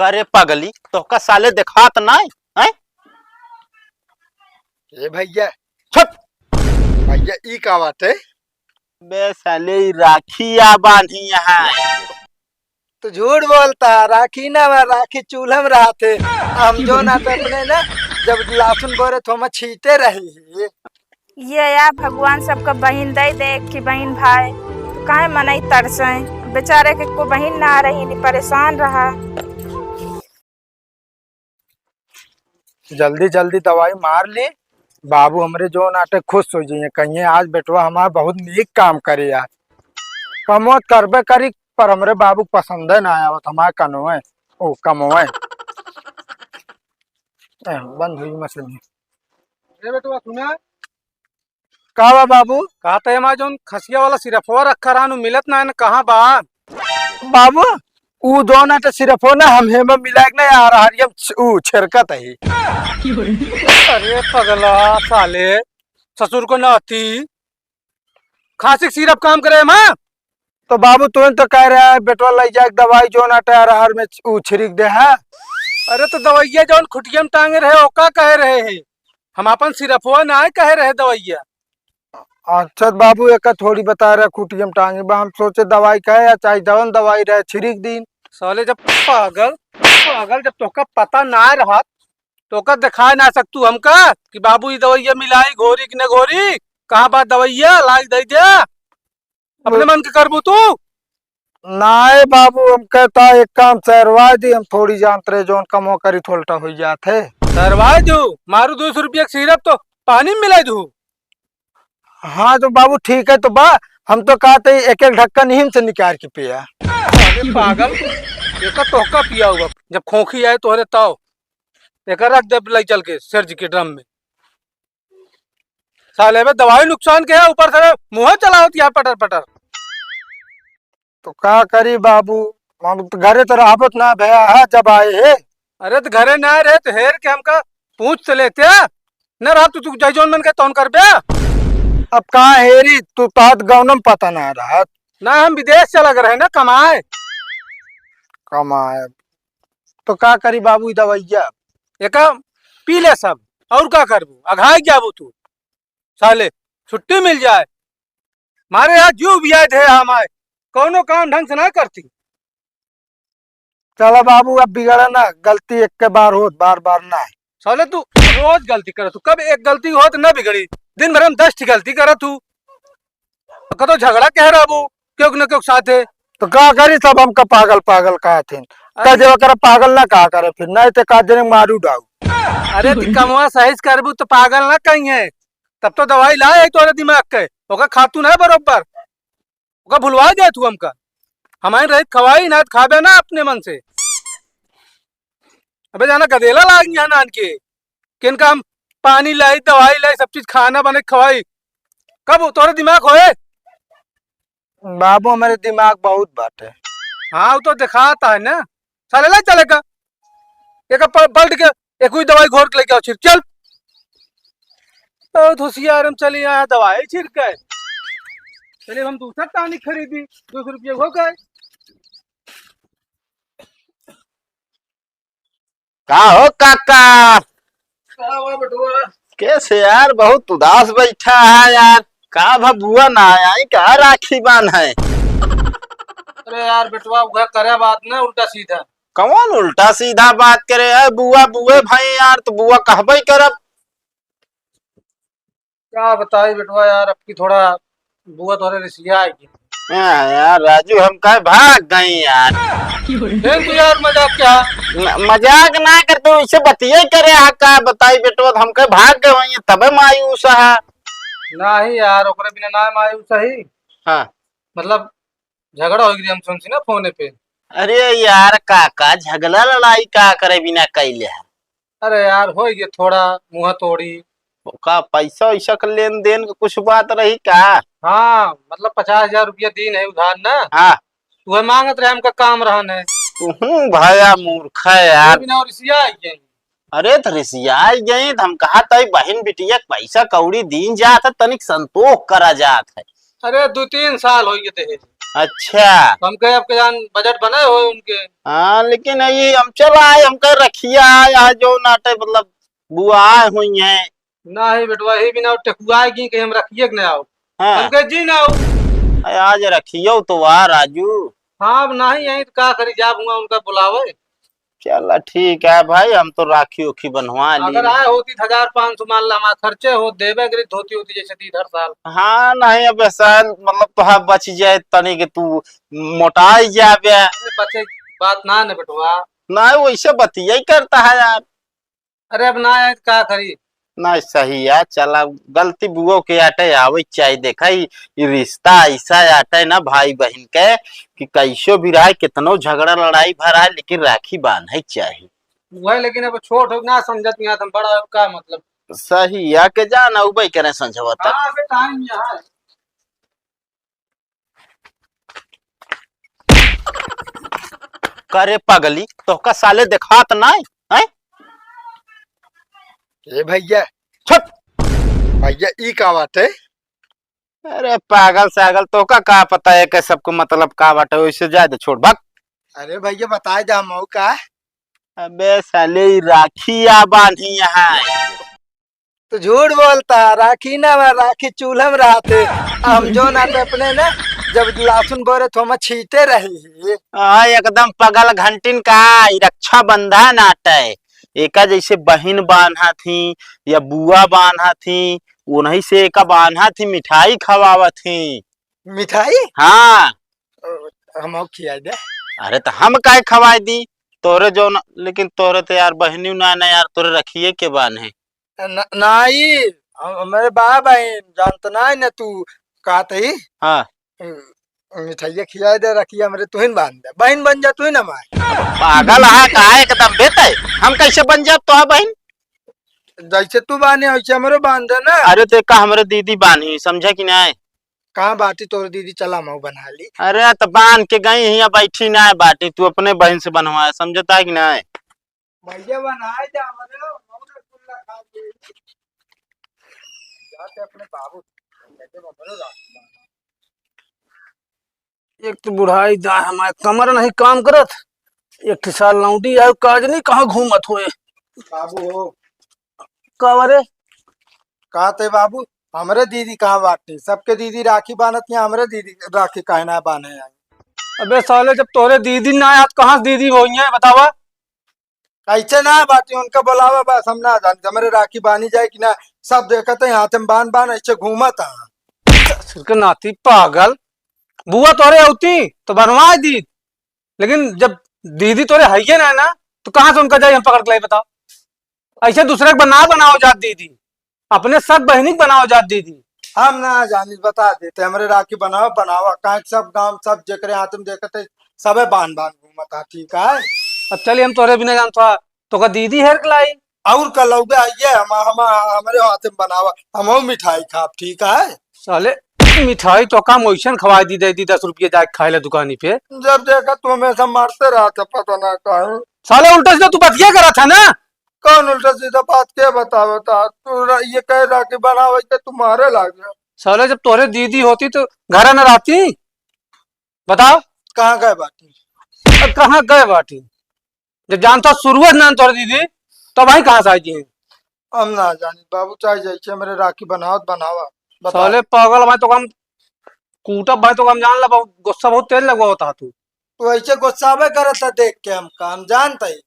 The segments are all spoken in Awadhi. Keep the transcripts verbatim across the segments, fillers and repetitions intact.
अरे पगली, तोहका साले देखात नाय, हैं? ए भैया। छुप। भैया, ई का बात है? बे साले, ई राखी आ बान्ही यहाँ। तू झूठ बोलता, राखी ना बा, राखी चूल्हा में रहत है। हम जौन आटे अपने ना, जब लहसुन बोरे तो हम छींटे रही। ये या भगवान सबका बहिन दे दे, एक की बहिन भाई, तो काहे मनई तरसे? बेचारे के को बहिन ना रही, नी परेशान रहा। जल्दी जल्दी दवाई मार ली, बाबू हमरे जौन आटे खुश हो जाइए, कहिए आज बेटवा हमार बहुत नीक काम करे यार। कमो त करबे करी, पर हमरे बाबू के पसंदे ना आवत हमार कनवे, ओ कमवे। ए, बंद हुई मशीन। अरे बेटवा सुना। का बा बाबू? कहा त एमा जौन खसिया वाला सिरफवा रखा रहन, उ मिलत ना है न, कहाँ बा? बाबू, उ जौन आटे सिरफवा ना, हम हेमा मिलाए के ना यार, हरियम छ-, उ छिड़कत है। अरे पगला साले, ससुर को नाती, खांसी के सिरप काम करे एमा? तो बाबू, तू तो कह रहा है, बेटवा ले जाके दवाई जौन आटे अरहर में उ छिड़क दे है। अरे तो दवाइया जौन खुटिया में टांगे रहे, ओका कह रहे हैं, हम अपन सिरफवा ना कह रहे दवाइया। अच्छा बाबू, एका थोड़ी बता रहा खुटिया में टांगे बा, हम सोचे दवाई कहे या चाहे जौन दवाई रहे छिड़क दीन। साले जब पागल, पागल जब तोहका पता ना रहत, तोहका दिखाए ना सकतू हमका कि बाबू ई दवाइया मिलाई घोरी कि न घोरी, कहाँ बा दवाइया, लाई दे दे। अपने मन के करबू तू? नाय बाबू, हम कहता एक काम सरवाए दी, हम थोड़ी जानत रहे, जौन कमो करी थोलटा हो जात है। सरवाए दू, मारू दो सौ रुपया के सिरप तो पानी में मिलाई दू। हाँ तो बाबू ठीक है तो बा, हम तो कहते एक एक ढक्कन इहिन से निकाल के पिया। अरे पागल, एका तोहका पिया हुआ, जब खोंखी आए तोहरे ताव, एका रख दे लाई चल के सर जी के ड्रम में। साले बे दवाई नुकसान के है, ऊपर से मुँह चलावत यार पटर पटर। तो का करी बाबू, हम तो घरे तो रहबत ना भया है जब आए है। अरे तो घरे ना रहे तो हेर के हमका पूछ तो लेते, न रहा तू, तू जय जौन मन के तौन करबे। अब का हेरी, तू तहत गौनम पता ना रहत। ना हम विदेश चला गए रहे ना कमाए। कमाए। तो का करी बाबू ई दवाइया? एका पी ले सब, और का करबू, अघाई जाबू तू। साले छुट्टी मिल जाए, मारे यहाँ जो भी आए थे हम आए, कौनो काम ढंग से ना करती। चला बाबू, अब बिगड़ा ना, गलती एक के बार होत, बार बार ना। साले तू रोज गलती करत हू, कब एक गलती होत ना बिगड़ी, दिन भर में दस ठी गलती करत हू। कतो झगड़ा कह रहा वो, क्यों न क्यों साथ है। तो का करी, सब हमका पागल पागल कहत हैं। अरे का देवा करे पागल ना कहा करे फिर, नहीं तो का देने मारू डाऊ। अरे तो कमवा सही से करबू तो पागल ना कहीं है, तब तो दवाई लाए है तोरे दिमाग के, ओका खातू ना बरोबर। ओका भुलवा दे तू हमका। हमारे रहित खवाई ना, खाबे ना अपने मन से। अबे जाना गदेला लाग यहाँ नान के। किनका हम पानी लाई, दवाई लाई, सब चीज खाना बने खवाई। कब तोरे दिमाग होए? बाबू, हमारे दिमाग बहुत बाटे। हाँ, वो तो दिखाता है ना। साले लाई चले का? एक प-, पलट के एक ही दवाई घोर के लेके आओ, छिड़क, चल। बहुत होशियार हम चले यहाँ दवाई छिड़के। चलिए हम दूसरा टॉनिक खरीदी, दो सौ रुपये हो गए। का हो काका? का हुआ बटुआ? कैसे यार, बहुत उदास बैठा है यार। का भा बुआ ना आई, का राखी बांध है? अरे यार बेटवा, उहे करे बात ना उल्टा सीधा। कौन उल्टा सीधा बात करे है? बुआ बुए भाई यार, तो बुआ कहबे करब। का बताई बेटवा यार, अब की थोड़ा बुआ तोहरे रिसिया आई। हाँ यार राजू, हम कहे भाग गई यार। फिर तू यार मजाक क्या? न-, मजाक ना कर, तू इसे बतिये करे हा, का बताई बेटवा, हम कहे भाग गए होइए, तबे मायूस हा। नाही यार, ओकरे बिना ना मायूस ही। हाँ। मतलब झगड़ा हो गया, हम सुनसी ना फोने पे। अरे यार काका, झगड़ा लड़ाई का करे बिना कैले है? अरे यार, हो गया थोड़ा मुंह तोड़ी। का पैसा वैसा के लेन देन के कुछ बात रही का? हाँ, मतलब पचास हजार रुपया दीन है उधार ना। हाँ। वह मांगत रहे, हमका काम रहन है। तुहूँ भया मूर्ख है यार। बिना और रिसिया आई गई। अरे तो रिसिया आई गई, तो हम कहा तई बहन बिटिया के पैसा कौड़ी दीन जात है, तनिक संतोष करा जात है। अरे दो तीन साल हो गए दहेज। अच्छा। तो हम कहे, आपके जान बजट बने हो उनके। हाँ, लेकिन ये हम चला आए, हम कहे रखिया आए, आज जो नाटे मतलब बुआ आए हुई हैं। नहीं बेटवा, ही बिना टेकुआ की कहीं हम रखिए के ना आओ। हाँ। हम कहे जी ना आओ। अरे आज रखियो तो वाह राजू। हाँ, अब नहीं आई तो का करी, जाब हुआ उनका बुलावे। चला ठीक है भाई, हम तो राखी ओखी बनवा ली। अगर आए होती तो हजार पाँच सौ मान ला, हमार खर्चे हो, देवे के धोती होती जैसे दी हर साल। हाँ, नहीं, अब ऐसा मतलब तो हाँ बच जाए तनी के तू मोटाई जाबे। अरे बचे बात ना ने बेटवा। नहीं, वैसे बतिया ही करता है यार। अरे अब ना आए तो का करी? ना सही है, चला गलती बुओ के आटे आवे चाही। देखा ई, ई रिश्ता ऐसा आटे ना भाई बहन के कि कैसो भी रहे, कितनो झगड़ा लड़ाई भरा है, लेकिन राखी बांधे चाही। वह लेकिन अब छोट हो ना समझत नहीं, तुम बड़ा हो, का मतलब? सही है, के जान उबे करे संझवा तक। हाँ, अबे टाइम यहाँ है। करे पगली, तोहका साले देखात नाय, हैं? ए भैया। छुप। भैया, ई का बात है? अरे पागल सागल, तोहका का पता है कि सबको मतलब का बात है, वैसे जाए दे, छोड़, भाग। अरे भैया, बताए दे हम का। अबे साले, ई राखी आ बांधी यहाँ। तो झूठ बोलता, राखी ना बा, राखी चूल्हा में रहते। हम जो ना तो अपने ना, जब लहसुन बोरे तो हम छीटे रही। हाँ, एकदम पगल घंटिन का, ई रक्षाबंधन आटे। एका जैसे बहिन बान्हा थी या बुआ बान्हा थी, उन्हीं से एका बान्हा थी, मिठाई खवावत थी। मिठाई? हाँ। ओ, हम खियाई दे। अरे तो हम काहे खवाई दी? तोरे जो ना, लेकिन तोरे तो यार बहनी ना, ना यार, तोरे रखिए के बान्हे। न-, नाई, हम-, हमरे बा बहिन, जानत नाई न तू, कहत ही। हाँ। मिठाइया खियाए दे, रखिया हमरे तुहिन बांध दे। बहिन बन जा तुहिन हमार। पागल है का एकदम बेटे? हम कैसे बन जाब तोहार बहिन? जैसे तू बाने वैसे हमरो बांध दे ना। अरे तो का हमरे दीदी बानी, समझे कि नाय? कहाँ बाटी तोर दीदी, चला मऊ बना ली। अरे तो बांध के गई हिया बैठी नाय बाटी, तू अपने बहिन से बनवाए, समझता है कि नाय? भैया बनाए दे हमरे, मऊ रसगुल्ला खा के। जाते अपने बाबू, कहते बबरो रात। एक तो बुढ़ाई दा हमारे कमर नहीं काम करत, एक ठे साल लौंडी आयो काज नहीं, कहाँ घूमत होए। बाबू हो। का बरे? कहते बाबू, हमरे दीदी कहाँ बाटी? सबके दीदी राखी बांधत हैं, हमरे दीदी राखी काहे ना बांधे आई? अबे साले, जब तोरे दीदी ना आत, कहाँ से दीदी होई है, बतावा? ऐसे ना बाटी, उनका बुलावा बस, हम ना जानी, हमरे राखी बांधी जाए कि ना, सब देखत हैं, हाथ में बांध बांध ऐसे घूमत हैं। ससुर के नाती पागल, बुआ तोरे होती तो बनवा दी, लेकिन जब दीदी तोरे हइये ना, ना, तो कहाँ से उनका जाए हम पकड़ के लाई, बताओ? ऐसे दूसरे के बना बनाओ जात दीदी, अपने सब बहिनी के बनाओ जात दीदी। हम ना जानी, बता देते, हमरे राखी बनावा, बनावा, काहे कि सब गांव, सब जेकरे हाथ में देखत है, सबे बांध बांध घूमत है, ठीक है? अब चलिए, हम तोरे बिना जान थोड़ा, तो का दीदी हेर के लाई। और का लौगे आइए, हम, हम, हमरे हाथ में बनावा, हमहू मिठाई खाब, ठीक है? साले, मिठाई तो का मोइसन खवाई दी, दे दी दस रुपये जाके खाए ला दुकानी पे। जब देखा तू हमेशा मारते रहता, पता ना काहे। साले, उल्टा सीधा तू बतिया करत है ना। कौन उल्टा सीधा बात के बतावत है? तू र-, ये कह रहा कि बनावे के तू मारे लाग गया। साले, जब तोरे दीदी होती तो घर न रहती? बताओ। कहाँ गए बाटी? अब कहाँ गए बाटी? जब जानता शुरुआत ना तोरे दीदी, तो भाई कहाँ से आई जी? हम ना जानी बाबू, चाहे जैसे मेरे राखी बनावत बनावा, बताओ। साले पागल भाई, तो हम कूटब भाई, तो हम जान ला, बहुत गुस्सा, बहुत तेज लगवा होता तू। तू ऐसे गुस्सावे करत था देख के हमका, हम जानते ही।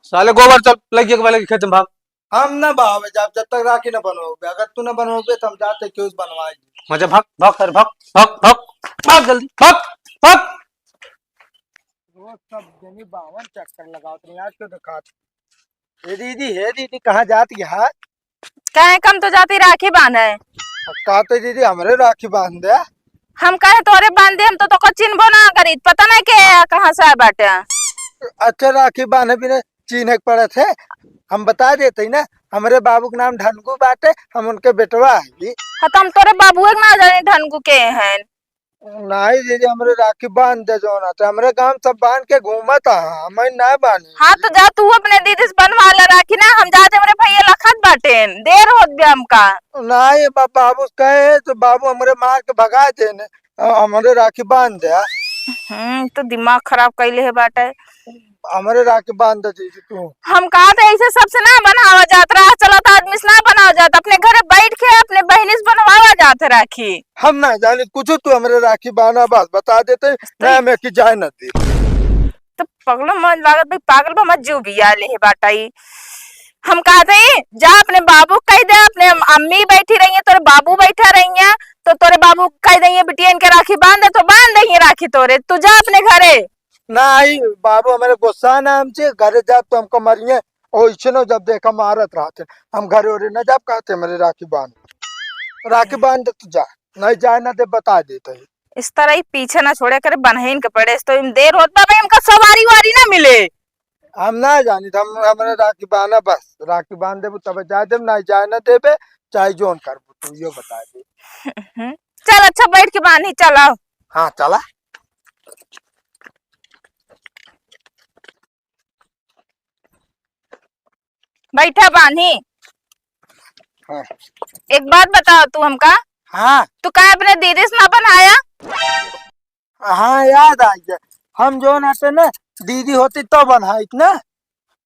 साले गोबर चल, लग गया, लग खेत में भाग। हम ना बहावे जाब, जब तक राखी ना बनवाओगे। अगर तू ना बनवाओगे, तो हम जाते क्यों बनवाएंगे। मजा भाग, भाग, सर, भाग, भाग, भाग, भाग, जल्दी, भाग, भाग। रोज सब जनी बावन चक्कर लगावत रही, आज क्यों दिखात? हे दीदी, हे दीदी, कहाँ जात गया? काहे कम तो जाती राखी बांधे। का तो दीदी, हमरे राखी बांध दे। हम काहे तोरे बांध दे, हम तो तोको चिन्हबो ना करी, पता नहीं के कहाँ से आए बाटे। अच्छा, राखी बांधे बिना चीन्हे के पड़त है। हम बता देते ही ना, हमरे बाबू के नाम ढनगू बाटे, हम उनके बेटवा है। हाँ, तो हम तोरे बाबुए के ना जाने ढनगू के हैं। नहीं दीदी, हमरे राखी बांध दे जौन है, तो हमरे गांव सब बांध के घूमत है, हम ना बांधे। हाँ, तो जा तू अपने दीदी से बनवा ले राखी ना, हम जाते हमरे भैया लखत बाटेन, देर होत बे हमका। नहीं बा-, बाबू कहे तो बाबू हमरे मार के भगा देने। अ, हमरे राखी बांध दे। हम्म, तो दिमाग खराब कइले है बाटे। हमरे राखी बांध दे दीदी तू। हम कहा थे ऐसे सबसे ना बनावा जात, राह चलत आदमी से ना बनावा जात, अपने घरे बैठ के अपने बहिनी से बनवावा जात है राखी। हम ना जानी कुछ, तू हमरे राखी बांधा बस, बता देते, तो ना मैं कि जाए ना दे। तो पगलो मन लागत भाई, पागल बा, मत जीव बिया ले है बाटा ई। हम कहा थे, जा अपने बाबू कह दे, अपने अम्मी बैठी रही है, तोरे बाबू बैठा रही है, तो तोरे बाबू कह दे, बिटियन के राखी बांध दे, तो बांध दे राखी तोरे, तू जा अपने घरे। ना आई बाबू, हमरे गुस्सा ना हमसे, घरे जा तो हमको मरिए, ओइसे न जब देखा मारत रहते, हम घरे ओरे न जाब कहते, हमरे राखी बांध, राखी बांध दे, तू जा, नहीं जाए ना दे, बता देते हैं। इस तरह ही पीछे ना छोड़े करे, बनहीन के पड़े, इस तो इम देर होत बा भाई, हमका सवारी वारी ना मिले। हम ना जानी, हम, हमरे राखी बांधा बस, राखी बांध देबू तब जाए देब, ना जाए ना देबे, चाहे जोन करबू, तू यो बता दे। हम्म, चल अच्छा बैठ के बांधी, चल आओ। हाँ, चला। बैठा बानी। हाँ। एक बात बताओ तू हमका। हाँ। तू काहे अपने दीदी से ना बनाया? हाँ, याद आ गया। हम जोन आते ना, दीदी होती तो बनाइत ना।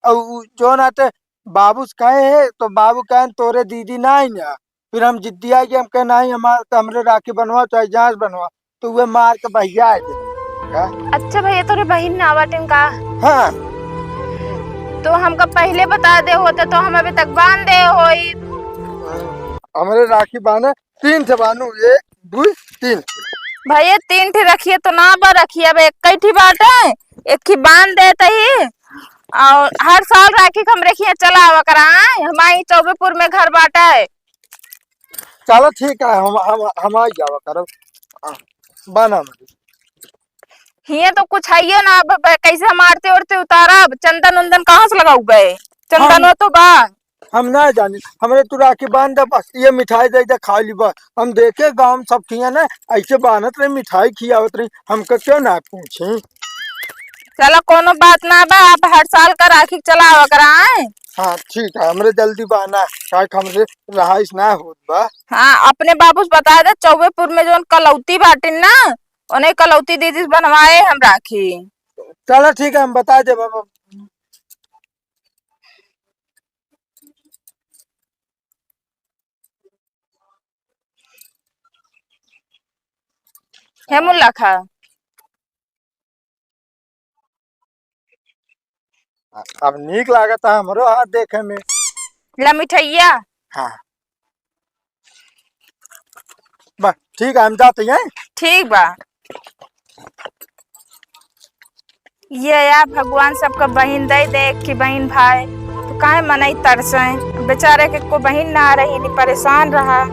और उ जोन आते बाबू से कहे है, तो बाबू कहे, "तोरे दीदी ना आई ना।" फिर हम जिद्दी आ गए, हम कहे, "नहीं, हमारे तो हमरे राखी बनवा, चाहे जहाँ से बनवा।" तो वे मार के बहिया दे। का? अच्छा भैया, तोरे बहिन ना बाटे का? हाँ। तो हमका पहले बता दे होते तो हम अभी तक बांध दे होई। हमरे राखी बांधे तीन ठे बानू, एक, दुई, तीन। भैया, तीन ठे रखिए तो ना बा, रखिए अब एक ही बाटे, एक ही बांध देते ही। और हर साल राखी के हम रखिए चला आवा करा, हमारी चौबेपुर में घर बाटे। चलो ठीक है, हम, हम, हम आ जावा करब। आ, बना मत। हिये तो कुछ हइयो ना, अब, अब कैसे हम आरती ओरती उतारब? चंदन उंदन कहाँ से लगाउबे? चंदन हम, हो तो बा। हम ना जानी, हमरे तू राखी बांध दे बस, ये मिठाई दे दे, खा ली बस। हम देखे गाँव में सब खिया ना, ऐसे बांधत रही, मिठाई खियावत रही, हमका क्यों ना पूछी? चलो कोनो बात ना बा, आप हर साल का राखी चलावा करा, आए? हाँ ठीक है, हमरे जल्दी बा ना, काहे कि हमरे रहाइश ना होत बा। हाँ, अपने बाबू से बता दे, चौबेपुर में जौन कलौती बाटिन ना, उन्हें कलौती दीदी से बनवाए हम राखी। चलो ठीक है, हम बता दे बाबा। हे मुल्ला खा। अब नीक लागत है हमरो हाथ देखे में। ला मिठाइया। हाँ। बस, ठीक है, हम जाते हैं। ठीक बा। ये या भगवान सबका बहिन दे दे, एक ही बहिन भाई। तो काहे मनई तरसे? बेचारे के को बहिन ना रही, नी परेशान रहा।